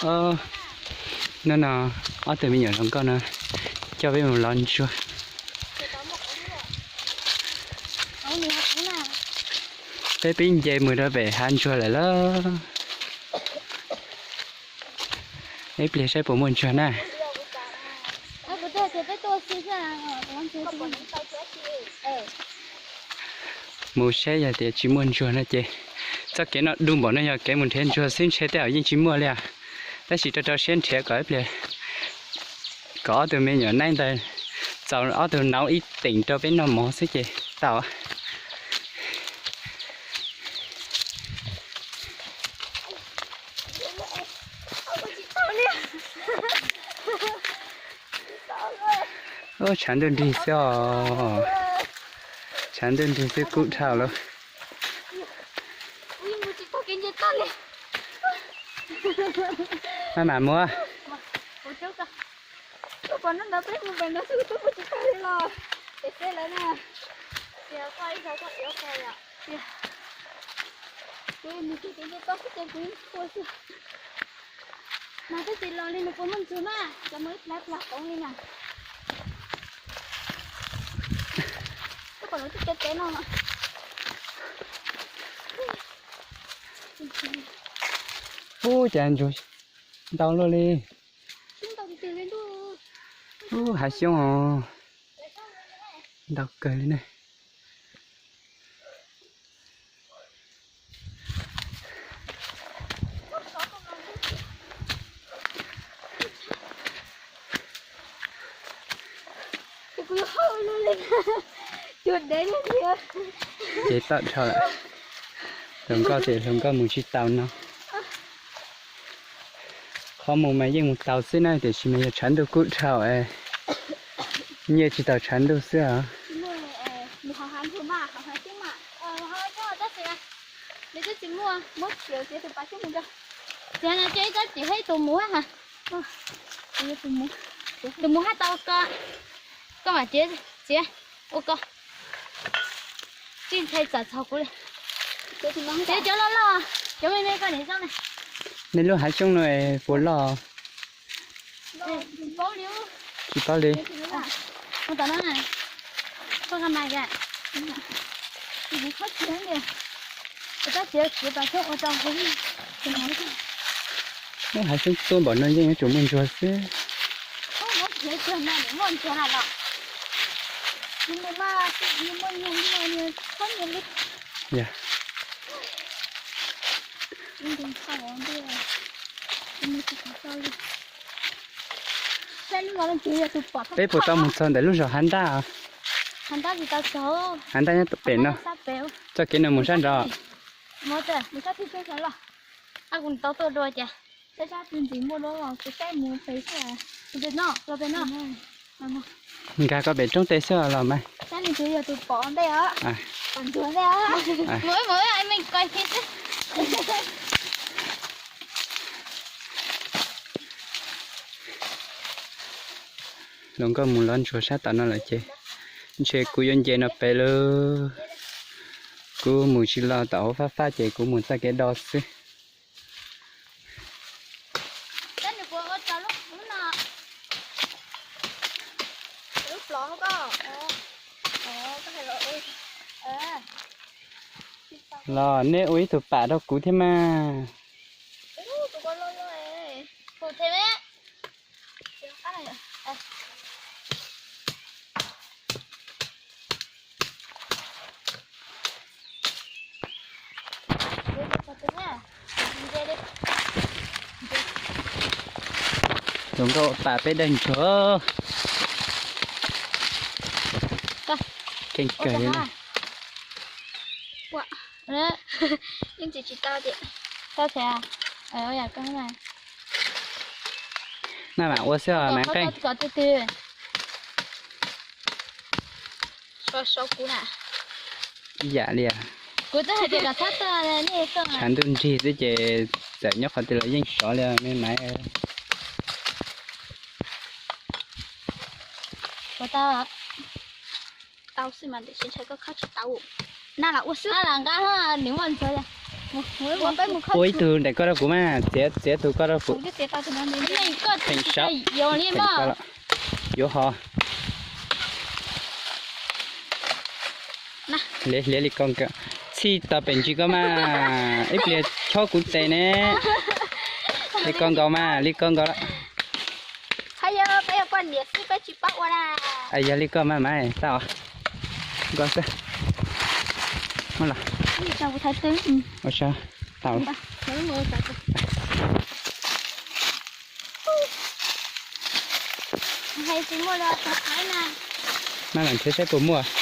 Hnub no ob tug me nyuam hluas nkauj no coj peb mus lov ntsuag. Peb pib nce mus rau pem hav ntsuag lawm lauj. Ib pliag saib puas muaj ntsuag na. Mus saib yog tias tsis muaj ntsuag no ces txoj kev no du npaum no yog kev mus nrhiav ntsuag xwb ntshe tej zaum yeej tsis muaj li os. Tab sis rau rau siab nrhiav kom ib pliag kom ob tug me nyuam naib ntawd txaus ob tug nauv ib teem rau peb noj mov xwb ces tau. Ub, tshav ntuj nrig xwb os. Tshav ntuj nrig xwb kub dhau lawm. Maj mam mus. Mas twb tsis los li nws puas muaj ntsuag mas, cov no ib plhav plag qoov li na. Ub, cas ntsuag ntau luaj li. Ub, hav xyoob os, ntau kawg li ne. Ces toj dhau lawm. Hluas nkauj tias hluas nkauj mus tsis taus no. Qhov mus mas yeej mus taus xwb na, tiam sis mas yog tshav ntuj kub dhau es nyiaj tsis taus tshav ntuj xwb os. Txiav no coj ib tsob txiv hab ib tug muv hab. Tus muv hab tau ko, koj mam txiav, txiav ua ko. Txij ntshai txam txog kuv li. Txiav cov loj loj, cov me me koj niam zoo na. Nej lub hav xyoob no puas loj? Tsis paub li. Mus tom no, koj ka mas ka. Tab sis txiav pas xyoob ua tau. Ub, hav xyoob tuaj npaum no yeej yuav tsum muaj ntsuag xwb. Yog. Peb puas tau mus txog ntawm lub zos Hav Ntaj? Hav Ntaj nyob pem no. Txoj kev no mus sab nrad. Nkag koj pem roob tej xwb los mas. Hluas nkauj mus lov ntsuag sab tom no lawm ces ntshe kuv yuav nce no pem lawm. Kuv mus tsis los tom hauv fab fab ces kuv mus txoj kev do xwb. Los nej ua ib tug pam rau kuv thiab mas. Hluas nkauj pam peb daim ntsuag. Kheej kawg li. Maj mam ua xwb os mas qeej. Ib yam li. Tshav ntuj nrig xwb ces txawm nyob qhov twg los yeej sov li me maiv. Tau xwb mas ntawm sis ntshai koj khawb tsis tau. Nab los ua xwb. Nab los nqa nws muaj ntxuav li. Ua ib tug nraim koj rau kuv mas, txiav, txiav tus koj rau kuv. Theem saud, yuav ho. Hliav, hliav li ko nkaus, txhij tau pem ntsis koj mas, ib pliag chob kuv tes ne. Li ko nkaus mas, li ko nkaus. Yog li koj mas mas tau. Nkaus xwb. Tau. Mas mam nrhiav saib puas muaj.